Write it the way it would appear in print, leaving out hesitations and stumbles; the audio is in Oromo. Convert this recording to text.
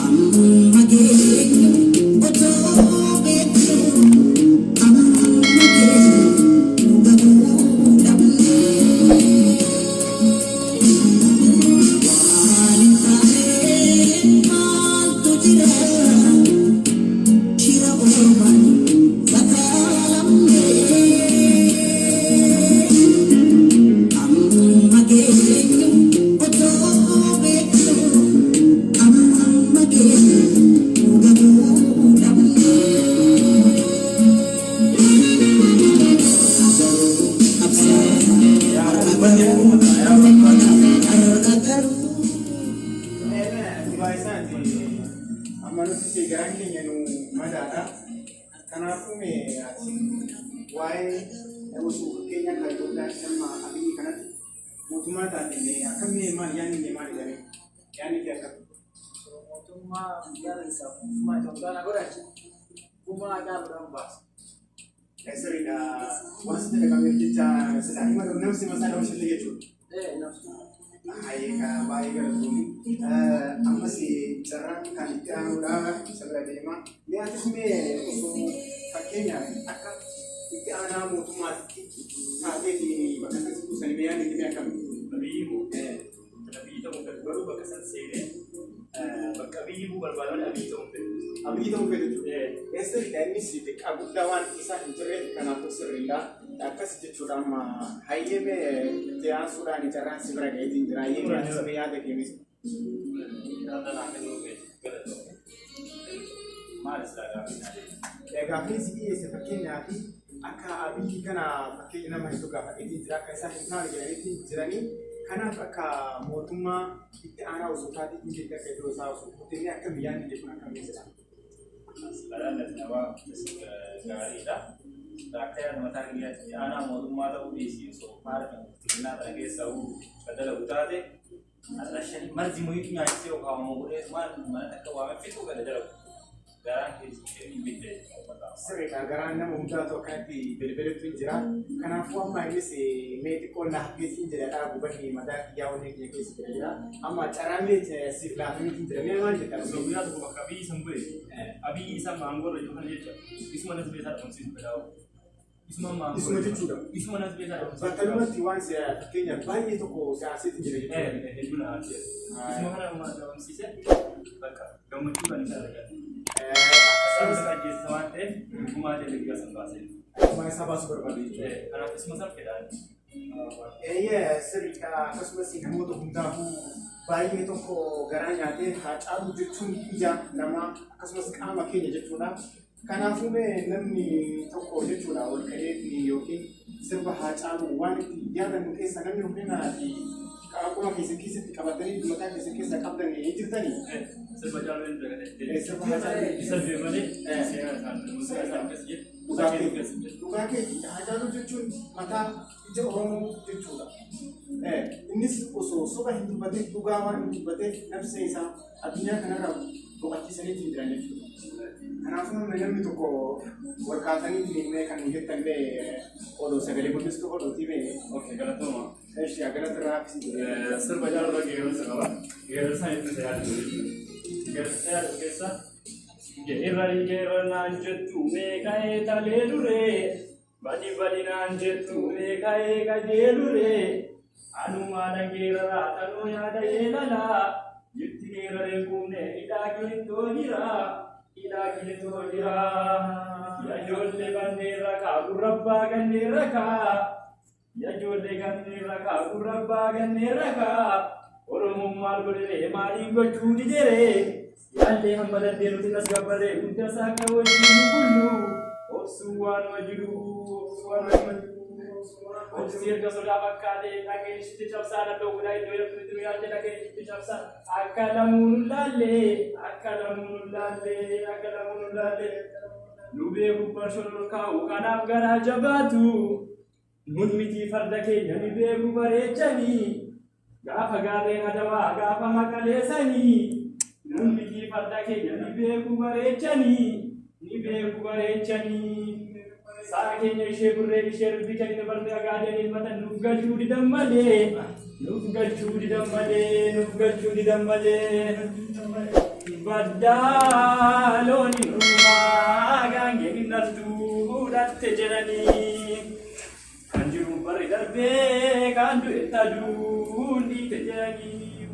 Amma geenyu otoo beeknu, amma geenyu gahuu dhabne. Waan hin taane maaltu jira? Shira ormaan sakaalamne. Amma geenyu otoo beeknu, amma geenyu gahuu dhabne. Garuu qabsaa'aa har'a garuu, har'a garuu. Dhugaa isaati. Amma nuti garaan keenya nu madaadha. Kanaafuu mee ati waa'ee osoo fakkeenya akka Itoophiyaatti amma Abiyyi kanatti mootummaa taate mee akkamii maal yaadni kee maal jedhame? Yaadni kee akkam? Mootummaa biyyaa keessaa mootummaa Itoophiyaa na godhachi gumaa caaluudhaan baasa. Sirriidha. Waan sitti dhagameef jecha silaa hima namsi masaa nama shillee jechuudha. Ee nafsi. Baay'ee baay'ee galatoomi. Ammas carraan kan itti aanuudha isa bira deema. Mee atis mee osoo fakkeenyaaf akka itti aanaa mootummaatti taateeti bakka san si buusanii mee yaadni kee akkami? Abiyyi moo? Abiyyi ta'uu fedhu garuu bakka san seenee bakka abiyyi bu'uu barbaadu malee abiyyi ta'uu fedhu. Abiyyi ta'uu fedhu jechuudha. Sirriidha, innis xiqqaa guddaa waan isaa hin jirreef kanaafuu sirriidha. Akkas jechuudha. Amma hayyee mee itti aansuudhaan carraan si bira ga'eetiin jira. Hayyee mee atis mee yaada kee mee. Yaada naa kennuu keetiif galatoomi. Maal silaa gaaffii naa deebise? Gaaffiin si dhiyeesse fakkeenyaaf akka Abiyyi kana fakkeenya nama hedduu gaafateetiin jira, akka isaan hin taane jedhaniitiin jiranii, kanaaf akka mootummaa itti aanaa osoo taateetiin jette akka iddoo isaa osoo kuttee akka biyyaan biyya kun akkamii jedha. Balaan ati namaa gaariidha. Akka yaada mataa kiyyaatti aanaa mootummaa ta'uu dhiisii osoo paartii bilxiginnaa kana keessa ka dalagu taate har'a shanii marzi muyitu nyaachisee yookaan homo godhee maal mana takka waamee fixuu gada dalagu. Garaan keessa ibidda jechuudha. Sirriidha, garaan nama hundaatu akkanatti bilbilutu hin jira. Kanaafuu amma innis mee xiqqoo na hafeetiin jedha gubanni mataa kiyyaa onnee kiyya keessa jira jira. Amma carraan mee siif laafameetiin jira. Mee maal jetta? Osoo guyyaa tokko bakka Abiyyi san bu'e, Abiyyi isa aangoo irra jiru kana jecha isuma nas beesaa dhabamsiisu fedhaa. Isuma amma aangoo Isuma irra jiru. jechuudha. Isuma nas beesaa dhabamsiisu. Battalumatti waan fakkeenyaaf baay'ee tokko si aarseetiin jira jechuudha. Hedduu na aarseera. Isuma kana nama dhabamsiise bakka gammachuu kan isa argate. Isaan isa ajjeessa waan ta'eef gumaa ta'e guyyaa san baasee. Gumaa isaa baasuu barbaade jechuudha. Kanaaf isuma san fedhaan. Eeyyee, sirriidha. Akkasumas namoota hundaafuu baay'ee tokko garaa nyaatee Haacaaluu jechuun ija namaa akkasumas qaama keenya jechuudha. Kanaafuu mee namni tokko jechuudha ol ka'eetii yookiin sirba Haacaaluu waan itti yaadannu keessa namni humnaa fi qaama keessan keessatti qabatanii mataa keessan keessa qabdan ni jirtanii? Sirba Haacaaluu hin dagate. Sirba Haacaaluu. Isa du'e malee seenaa isaan seenaa isaan keessa jiru. Dhugaa keeti. Dhugaa keeti. Haacaaluu jechuun mataa ija Oromoo jechuudha. Innis osoo soba hin dubbatin dhugaa waan hin dubbateef nafsee isaa addunyaa kanarraa boqochiisaniitiin jiran jechuudha. Kanaafuu namni tokko wal kaasaniitiin mee kan jettan mee odoo sagalee guddistuu hodhuutii mee. Okay, galatooma. Eshi galata irraa hafisi. Sirba jaalala geerarsa qaba. Geerarsa hedduu isa yaadatu jechuudha. Geerarsa isa yaadatu keessa geerrari geerranaan jettu meeqa'ee talee duree, badi badinaan jettu meeqa'ee qajeeluree, anumaadha geeraraa tanuu yaada yeelalaa jirti geerareen quufne hidhaa kilintoo jira, hidhaa kilintoo jira. Yaa ijoollee banneerra kaa gurrabbaa ganneerra kaa. Yaa ijoollee ganneerra kaa gurrabbaa ganneerra kaa. Oromoon maal godheree, maaliin gochuu dideree? Yaallee hamma dandeenyutti nas gabbarree guddasaa akka wajjin nu bullu. Obsuu waanuma jiru, obsuu waanuma jiru. Obsi erga sodaa fakkaate dhageen ishitti cabsaa lalloo godhaa iddoo yakkutti nu yaalte dhageen ishitti cabsaa akka lamuu nu laalle, akka lamuu nu laalle, akka lamuu nu laalle. Nu beeku barshon ol kaa'u kanaaf garaa jabaatu. Nun mitii farda keenya ni beeku bareechanii. Gaafa gaarreen Adawaa gaafa maqaleessanii. Nun mitii farda keenya ni beeku bareechanii. Ni beeku bareechanii. Sa'a keenya ishee burree ishee rubbii kan inni bartee agaadeen ilmatan nuuf galchuu didan malee. Nuuf galchuu didan malee. Nuuf galchuu didan malee. Baddaa looni hundumaa gaangeen hin dhaltuu dhalte jedhanii. Kan jiru barri darbee kan du'e taduun dhiite jedhanii.